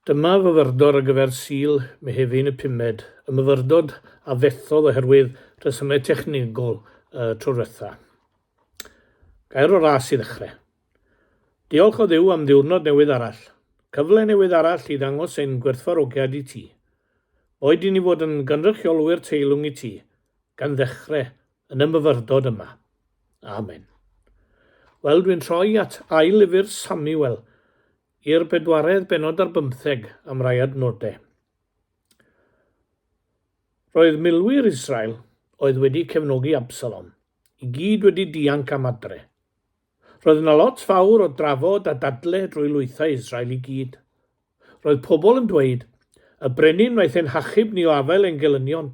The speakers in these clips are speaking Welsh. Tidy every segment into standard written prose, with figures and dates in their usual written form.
Dyma fyfyrdod ar gyfer Sul Mehefin y pumed, y myfyrdod a fethodd oherwydd rhesymau technegol y tro diwetha. Gair o ras i ddechrau. Diolch o Dduw am ddiwrnod newydd arall. Cyfle newydd arall i ddangos ein gwerthfawrogiad i ti. Boed i ni fod yn gynrychiolwyr teilwng i ti, gan ddechrau yn y myfyrdod yma. Amen. Wel, dwi'n troi at ail lyfr Samuel I'r bedwaredd bennod ar bymtheg am rai adnodau. Roedd milwyr Israel oedd wedi cefnogi Absalom i gyd wedi dianc am adre. Roedd yna lot fawr o drafod a dadle drwy lwythau Israel i gyd. Roedd pobl yn dweud, Y brenin wnaeth ein hachub ni o afael ein gelynion.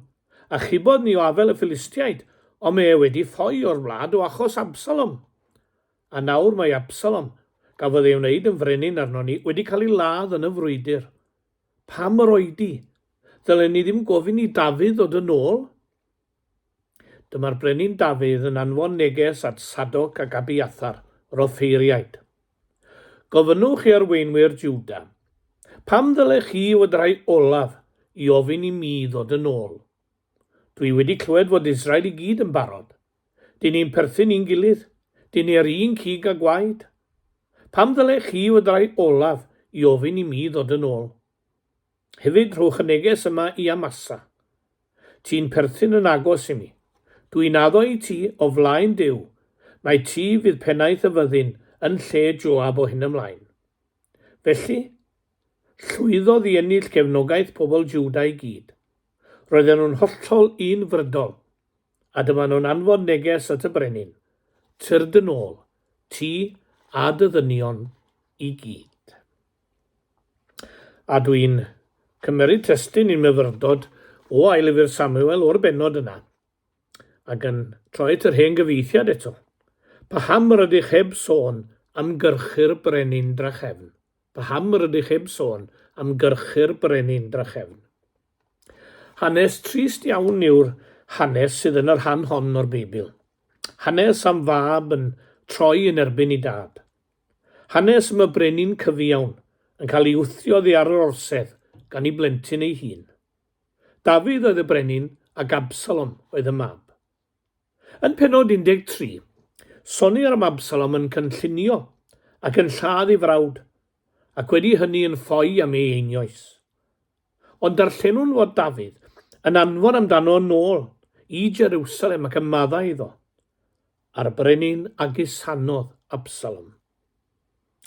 Achubodd ni o afael y Philistiaid, ond mae e wedi ffoi o'r wlad o achos Absalom. A nawr mae Absalom, gafodd ei wneud yn frenin arnon ni, wedi cael ei ladd yn y frwydr. Pam yr oedi? Ddylen ni ddim gofyn i Dafydd ddod yn ôl? Dyma'r brenin Dafydd yn anfon neges at Sadoc ac Abiathar, yr offeiriaid. Gofynnwch i arweinwyr Jwda, Pam ddylech chi fod y rhai olaf i ofyn i mi ddod yn ôl? Dwi wedi clywed fod Israel i gyd yn barod. Dyn ni'n perthyn i'n gilydd. Dyn ni yr un cig a gwaed. Pam ddylech chi fod y rhai olaf i ofyn i mi ddod yn ôl? Hefyd, rhowch y neges yma i Amasa. Ti'n perthyn yn agos i mi. Dw i'n addo i ti, o flaen Duw, mai ti fydd pennaeth y fyddin yn lle Joab o hyn ymlaen. Felly, llwyddodd i ennill cefnogaeth pobl Jwda i gyd. Roedden nhw'n hollol unfrydol. A dyma nhw'n anfon neges at y brenin, Tyrd yn ôl, ti a dy ddynion i gyd. A dwi'n cymeryd testun i'n myfyrdod o Ail Lyfr Samuel o'r bennod yna, ac yn troi at yr hen gyfieithiad eto. Paham yr ydych heb sôn am gyrchu'r brenin drachefn? Paham yr ydych heb sôn am gyrchu'r brenin drachefn? Hanes trist iawn yw'r hanes sydd yn y rhan hon o'r Beibl. Hanes am fab yn troi yn erbyn ei dad. Hanes am y brenin cyfiawn yn cael ei wthio oddi ar yr orsedd gan ei blentyn ei hun. Dafydd oedd y brenin ac Absalom oedd y mab. Yn pennod 13, sonir am Absalom yn cynllunio ac yn lladd ei frawd, ac wedi hynny yn ffoi am ei einioes. Ond darllenwn fod Dafydd yn anfon amdano yn ôl i Jeriwsalem ac yn maddau iddo. A'r brenin a gusanodd Absalom.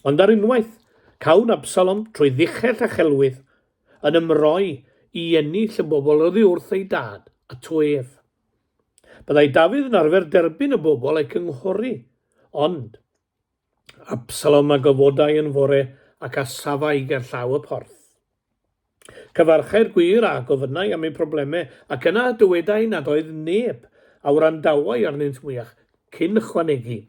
Ond ar unwaith, cawn Absalom, trwy ddichell a chelwydd, yn ymroi i ennill y bobl oddi wrth ei dad, ato ef. Byddai Dafydd yn arfer derbyn y bobl a'i cynghori, ond Absalom a gyfodai yn fore ac a safai gerllaw y porth. Cyfarchai'r gwŷr a gofynnai am eu problemau, ac yna dywedai nad oedd neb a wrandawai arnynt mwyach, cyn chwanegu,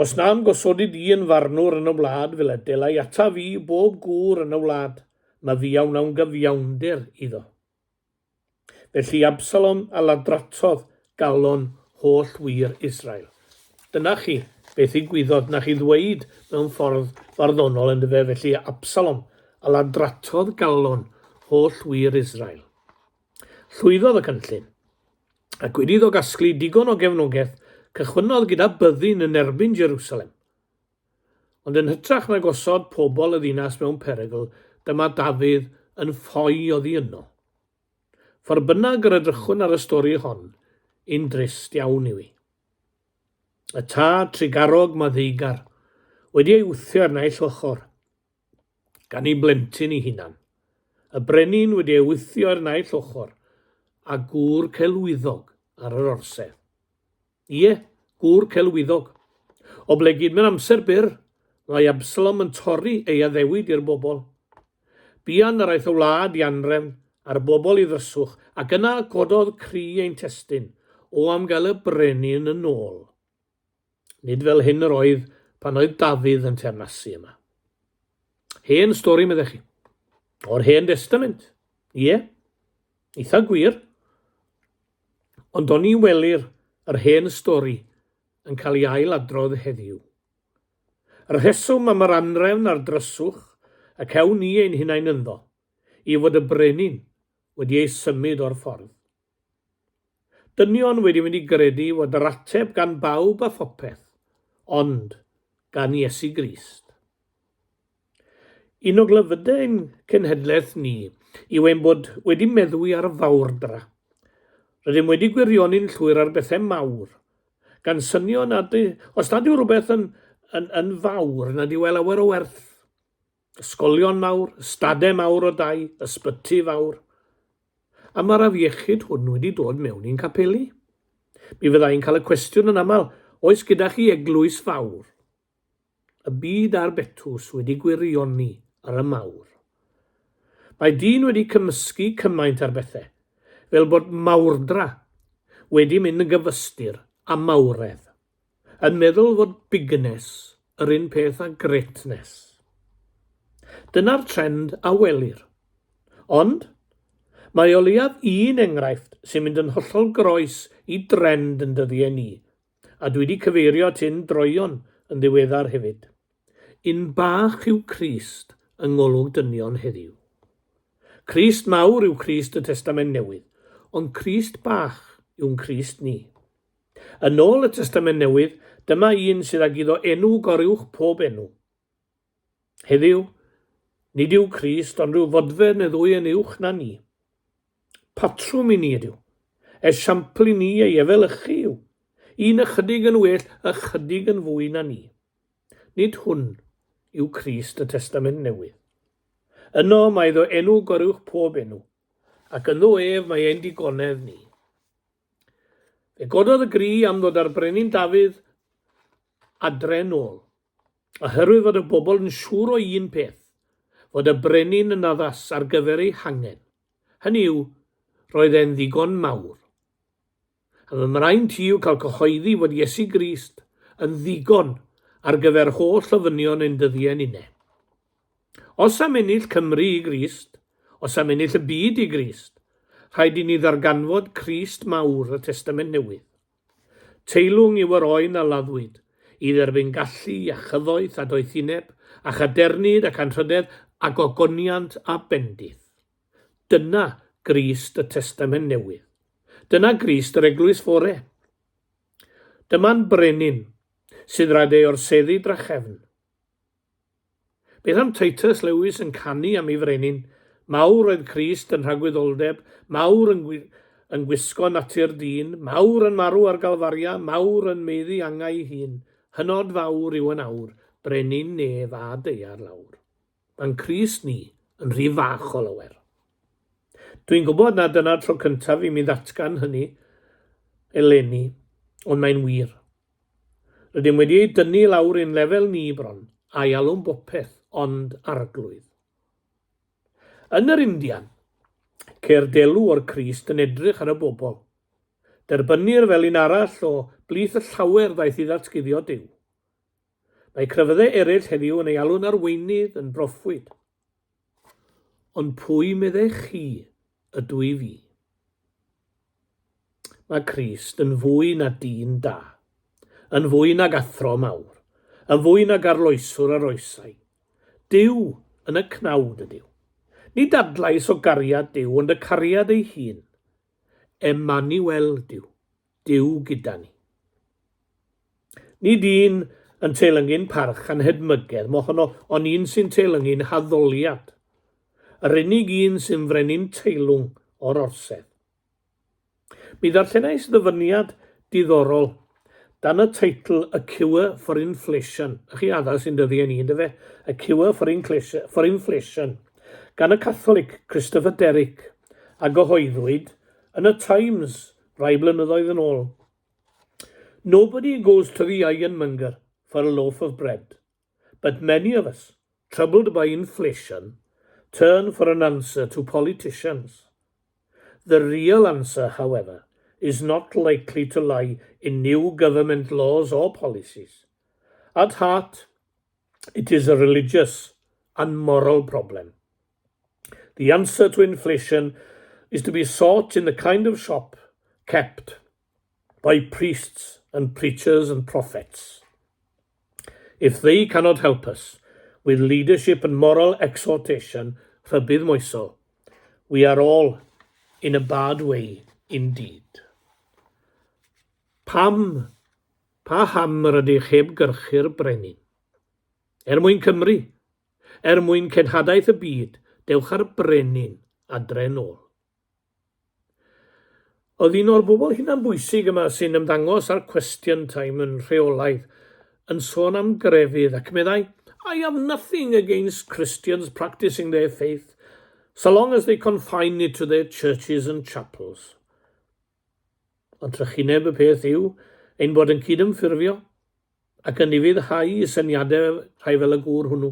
Os na'm gosodi di yn farnwr yn y wlad fel y delai ataf fi bob gŵr yn y wlad, myfi a wnawn gyfiawnder iddo. Felly Absalom a ladratodd galon holl wŷr Israel. Dyna chi beth ddigwyddodd, 'na chi ddweud mewn ffordd farddonol yndyfe, felly Absalom a ladratodd galon holl wŷr Israel. Llwyddodd y cynllun, ac wedi iddo gasglu digon o gefnogaeth, cychwynnodd gyda byddin yn erbyn Jerusalem. Ond yn hytrach na gosod pobl y ddinas mewn perygl, dyma Dafydd yn ffoi oddi yno. Ffordd bynnag yr edrychwn ar y stori hon, un drist iawn yw hi. Y tad trugarog maddeugar, wedi ei wthio ar naill ochr, gan ei blentyn ei hunan. Y brenin wedi ei wthio ar naill ochr, a gŵr celwyddog ar yr orsedd. Ie, gŵr celwyddog. Oblegid mewn amser byr, mae Absalom yn torri ei addewid i'r bobl. Buan yr aeth y wlad i anrefn, a'r bobl i ddryswch, ac yna cododd cri ein testun, o am gael y brenin yn ôl. Nid fel hyn yr oedd pan oedd Dafydd yn teyrnasu yma. Hen stori, meddech chi. O'r Hen Destament. Ie, eitha gwir. Ond oni welir yr hen stori yn cael ei ail-adrodd heddiw? Y rheswm am yr anrefn a'r dryswch y cewn ni ein hunain ynddo, yw fod y brenin wedi ei symud o'r ffordd. Dynion wedi mynd i gredu fod yr ateb gan bawb a phopeth, ond gan Iesu Grist. Un o glefydau ein cenhedlaeth ni yw ein bod wedi meddwi ar fawrdra. Rydym wedi gwirioni'n llwyr ar bethau mawr, gan synio nad, os nad yw rhywbeth yn, yn, yn fawr, nad yw e lawer o werth. Ysgolion mawr, ystadau mawr o dai, ysbyty fawr. A mae'r afiechyd hwn wedi dod mewn i'n capeli. Mi fydda i'n cael y cwestiwn yn aml, oes gyda chi eglwys fawr? Y byd a'r betws wedi gwirioni ar y mawr. Mae dyn wedi cymysgu cymaint ar bethe, fel bod mawrdra wedi mynd yn gyfystyr â mawredd, yn meddwl fod bigness yr un peth â greatness. Dyna'r trend a welir. Ond, mae o leiaf un enghraifft sy'n mynd yn hollol groes i drend yn dyddiau ni, A dwi 'di cyfeirio at hyn droeon yn ddiweddar hefyd. Un bach yw Crist yng ngolwg dynion heddiw. Crist mawr yw Crist y Testament Newydd, ond Crist bach yw'n Crist ni. Yn ôl y Testament Newydd, dyma un sydd ag iddo enw goruwch pob enw. Heddiw, nid yw Crist ond rhyw fodfedd neu ddwy yn uwch na ni. Patrwm i ni ydyw. Esiampl i ni ei efelychu yw. Un ychydig yn well, ychydig yn fwy na ni. Nid hwn yw Crist y Testament Newydd. Yno mae iddo enw goruwch pob enw, ac ynddo ef mae ein digonedd ni. Fe gododd y gri am ddod â'r brenin Dafydd adre nôl. Oherwydd fod y bobl yn siŵr o un peth, fod y brenin yn addas ar gyfer eu hangen. Hynny yw, roedd e'n ddigon mawr. A fy mraint i yw cael cyhoeddi fod Iesu Grist yn ddigon ar gyfer holl ofynion ein dyddiau ninne. Os am ennill Cymru i Grist, os am ennill y byd i Grist, rhaid i ni ddarganfod Crist mawr y Testament Newydd. Teilwng yw yr oen a laddwyd, i dderbyn gallu a chyfoeth a doethineb, a chadernid ac anrhydedd, a gogoniant a bendith. Dyna Grist y Testament Newydd. Dyna Grist yr Eglwys Fore. Dyma'n brenin, sydd rhaid ei orseddu drachefn. Beth am Titus Lewis yn canu am ei frenin? Mawr oedd Crist yn rhagwyddoldeb, mawr yn, yn gwisgo natur dyn, mawr yn marw ar Galfaria, mawr yn maeddu angau ei hun, hynod fawr yw yn awr, brenin nef a daear lawr. Mae'n Crist ni yn rhy fach o lawer. Dwi'n gwybod nad dyna'r tro cyntaf i mi ddatgan hynny eleni, ond mae'n wir. Rydym wedi ei dynnu i lawr i'n lefel ni bron, a'i alw'n bopeth ond Arglwydd. Yn yr Indian, ceir delw o'r Crist yn edrych ar y bobl. Derbynnir fel un arall o blith y llawer ddaeth i ddatguddio Duw. Mae crefyddau eraill heddiw yn ei alw'n arweinydd, yn broffwyd. Ond pwy meddech chi ydw i fi? Mae Crist yn fwy na dyn da, yn fwy nag athro mawr, yn fwy nag arloeswr yr oesau. Duw yn y cnawd ydyw. Nid adlais o gariad Duw, ond y cariad ei hun. Emmanuel ydyw, Duw gyda ni. Nid un yn teilyngu'n parch a'n hedmygedd mohono, ond un sy'n teilyngu'n haddoliad. Yr unig un sy'n frenin teilwng o'r orsedd. Mi ddarllenais ddyfyniad diddorol dan y teitl A Cure for Inflation. Ych chi addas i'n dyddiau ni, yndyfe? A Cure for, for Inflation gan y Catholig Christopher Derrick a gyhoeddwyd yn y Times rai blynyddoedd yn ôl. Nobody goes to the ironmonger for a loaf of bread, but many of us, troubled by inflation, turn for an answer to politicians. The real answer, however, is not likely to lie in new government laws or policies. At heart, it is a religious and moral problem. The answer to inflation is to be sought in the kind of shop kept by priests and preachers and prophets. If they cannot help us, with leadership and moral exhortation, rhybudd moesol. We are all in a bad way indeed. Pam, pa ham yr ydych heb gyrchu'r brenin? Er mwyn Cymru, er mwyn cenhadaeth y byd, dewch â'r brenin adre nôl. Oedd un o'r bobl hunanbwysig yma sy'n ymddangos ar Question Time yn rheolaidd yn sôn am grefydd ac meddai, I have nothing against Christians practicing their faith so long as they confine it to their churches and chapels. Ond trychineb y peth yw ein bod yn cydymffurfio ac yn ufuddhau i syniadau rhai fel y gŵr hwnnw.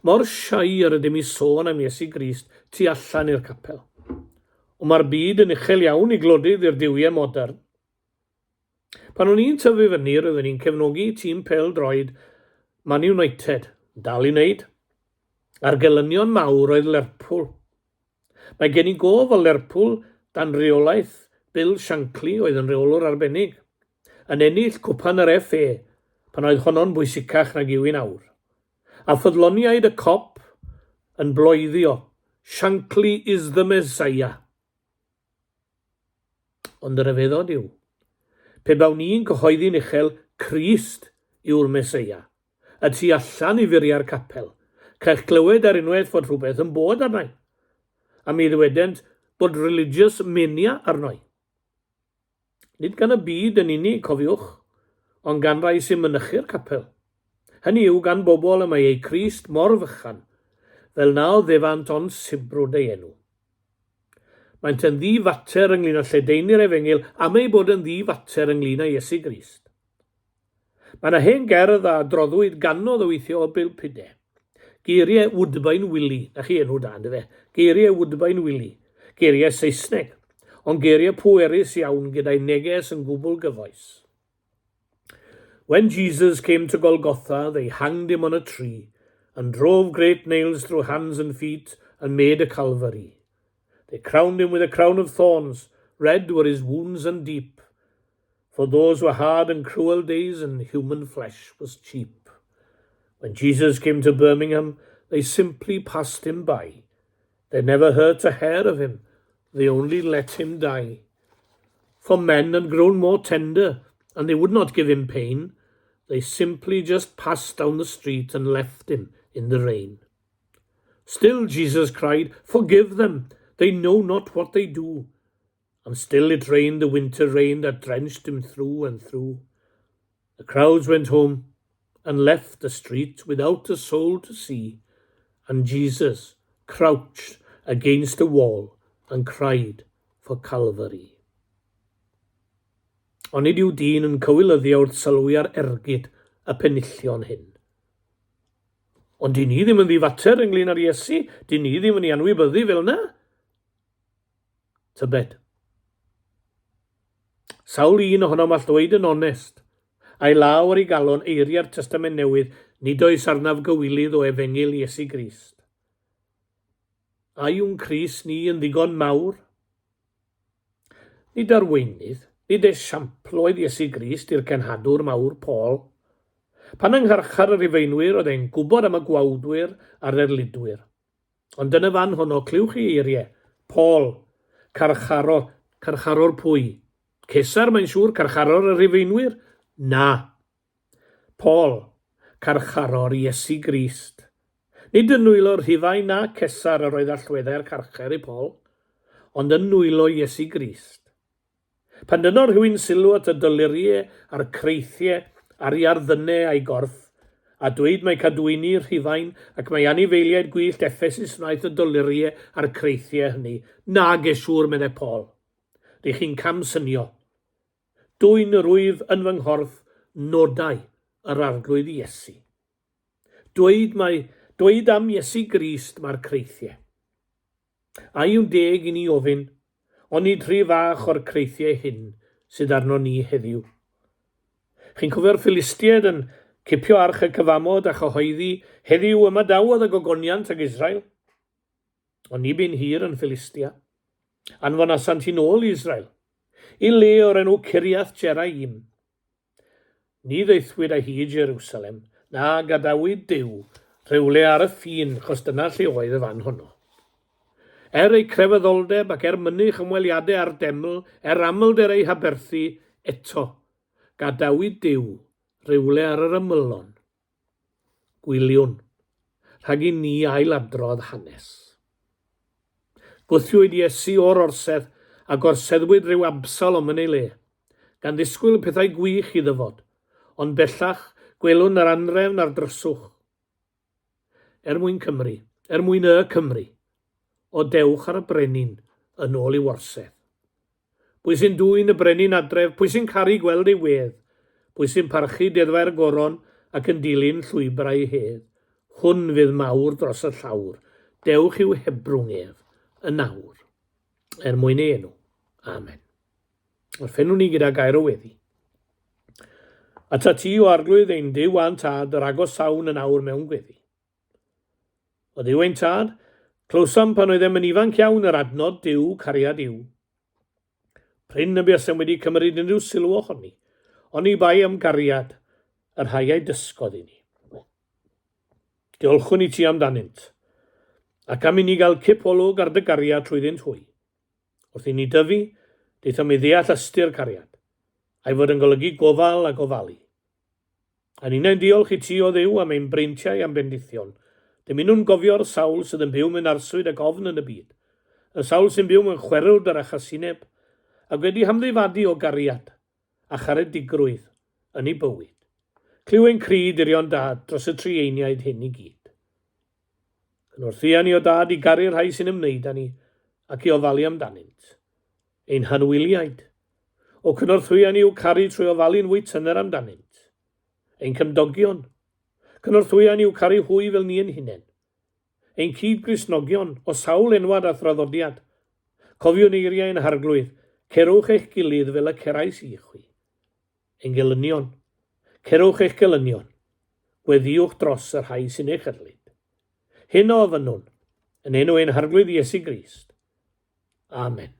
Mor shy yr ydym i sôn am Iesu Grist tu allan i'r capel. Ond mae'r byd yn uchel iawn i glodydd i'r duwiau modern. Pan o'n i'n tyfu fyny roeddwn i'n cefnogi tîm pêl-droed Man United, dal i wneud. A'r gelynion mawr oedd Lerpwl. Mae gen i gof o Lerpwl dan reolaeth Bill Shankly oedd yn reolwr arbennig, yn ennill Cwpan yr FA pan oedd honno'n bwysicach nag yw hi'n awr. A ffyddloniaid y Kop yn bloeddio Shankly is the Messiah! Ond y rhyfeddod yw, pe bawn i'n cyhoeddi'n uchel Crist yw'r Meseia, y tu allan i furiau'r capel, caech glywed ar unwaith fod rhywbeth yn bod arna i. A mi ddywedent bod religious mania arno i. Nid gan y byd yn unig, cofiwch, ond gan rai sy'n mynychu'r capel. Hynny yw, gan bobl y mae eu Crist mor fychan, fel na oddefant ond sibrwd ei enw. Maent yn ddi-fater ynglŷn â lledaenu'r efengyl am eu bod yn ddi-fater ynglŷn â Iesu Grist. Mae yna hen gerdd a adroddwyd ganodd o weithio o Bilpide. Geiriau Woodbine Willie, na chi enw da, yndyfe? Geiriau Woodbine Willie. Geiriau Saesneg, ond geiriau pwerus iawn gyda'i neges yn gwbl gyfoes. When Jesus came to Golgotha, they hanged him on a tree, and drove great nails through hands and feet, and made a Calvary. They crowned him with a crown of thorns, red were his wounds and deep, for those were hard and cruel days, and human flesh was cheap. When Jesus came to Birmingham, they simply passed him by. They never hurt a hair of him, they only let him die. For men had grown more tender, and they would not give him pain. They simply just passed down the street and left him in the rain. Still Jesus cried, Forgive them, they know not what they do. And still it rained the winter rain that drenched him through and through. The crowds went home and left the street without a soul to see, and Jesus crouched against a wall and cried for Calvary. Onid yw dyn yn cywilyddio wrth sylwi ar ergyd y penillion hyn? Ond dyn ni ddim yn ddifater ynglyn â'r Iesu, dyn ni ddim yn ei anwybyddu fel yna. Tybed. Sawl un ohonom all ddweud yn onest, a'i law ar ei galon eiriau'r Testament Newydd, nid oes arnaf gywilydd o efengyl Iesu Grist. A yw'n Crist ni yn ddigon mawr? Nid arweinydd, nid esiampl oedd Iesu Grist i'r cenhadwr mawr Paul. Pan yng ngharchar y Rhufeinwyr oedd e'n gwybod am y gwawdwyr a'r erlidwyr. Ond yn y fan honno, clywch chi eiriau Paul, carcharor, carcharor pwy? Cesar, mae'n siŵr, carcharor y Rhufeinwyr? Na. Paul, carcharor Iesu Grist. Nid yn nwylo Rhufain na Cesar yr oedd allweddau'r carchar i Paul, ond yn nwylo Iesu Grist. Pan dynnodd rhywun sylw at y dolurie a'r creithiau ar ei arddynau a'i gorff, a dweud mai cadwyni Rhufain ac mai anifeiliaid gwyllt Effesus wnaeth y dolurie a'r creithiau hynny, nage siŵr, meddai Paul. Rych chi'n camsynio. Dwyn yr wyf yn fy nghorff nodau yr Arglwydd Iesu. Dweud mai, dweud am Iesu Grist mae'r creithiau. A yw'n deg i ni ofyn, onid rhy fach o'r creithiau hyn sydd arno ni heddiw? Chi'n cofio'r Philistiaid yn cipio arch y cyfamod a chyhoeddi, heddiw ymadawodd y gogoniant ag Israel? Ond ni bu'n hir yn Philistia. Anfonasant hi'n ôl i Israel, i le o'r enw Ciriath Jeraim. Ni ddaethwyd â hi i Jerusalem, na gadawyd Duw Rhywle ar y ffin, achos dyna lle oedd y fan honno. Er eu crefyddoldeb ac er mynych ymweliadau â'r deml, er amlder eu haberthu, eto, gadawyd Duw rywle ar yr ymylon. Gwyliwn, rhag i ni ailadrodd hanes. Gwthiwyd Iesu o'r orsedd, a gorseddwyd rhyw Absalom yn ei le, gan ddisgwyl y pethau gwych i ddyfod, ond bellach gwelwn yr anrefn a'r dryswch. Er mwyn Cymru, er mwyn y Cymry, o dewch ar y brenin yn ôl i'w orsedd. Pwy sy'n dwyn y brenin adref, pwy sy'n caru gweld ei wedd, pwy sy'n parchu deddfau'r goron ac yn dilyn llwybrau hedd, hwn fydd mawr dros y llawr, dewch i'w hebrwng ef, yn awr. Er mwyn ei enw. Amen. Orffennwn ni gyda gair o weddi. Atat ti, o Arglwydd, ein Duw a'n Tad, yr agosawn yn awr mewn gweddi. O Dduw ein Tad, clywsom pan oeddem yn ifanc iawn yr adnod Duw cariad yw. Prin y buasem wedi cymryd unrhyw sylw ohoni, oni bai am gariad y rhai a'i dysgodd i ni. Diolchwn i ti amdanynt, ac am i ni gael cip olwg ar dy gariad trwyddynt hwy. Wrth i ni dyfu, daethom i ddeall ystyr cariad, a'i fod yn golygu gofal a gofalu. A ninnau'n diolch i ti, O Dduw, am ein breintiau a'n bendithion. Dymunwn gofio'r sawl sydd yn byw mewn arswyd ac ofn yn y byd, y sawl sy'n byw mewn chwerwder a chasineb, ac wedi hamddifadu o gariad a charedigrwydd yn eu bywyd. Clyw ein cri, dirion Dad, dros y trueiniaid hyn i gyd. Cynorthwya ni, O Dad, i garu'r rhai sy'n ymwneud â ni ac i ofalu amdanynt. Ein hanwyliaid. O cynorthwya ni i'w caru trwy ofalu'n fwy tyner amdanynt. Ein cymdogion. Cynorthwya ni i'w caru hwy fel ni ein hunain. Ein cyd-Gristnogion, o sawl enwad a thraddodiad. Cofiwn eiriau ein Harglwydd, Cerwch eich gilydd fel y cerais i chwi. Ein gelynion. Cerwch eich gelynion. Gweddïwch dros y rhai sy'n eich erlid. Hyn a ofynnwn, yn enw ein Harglwydd Iesu Grist. Amen.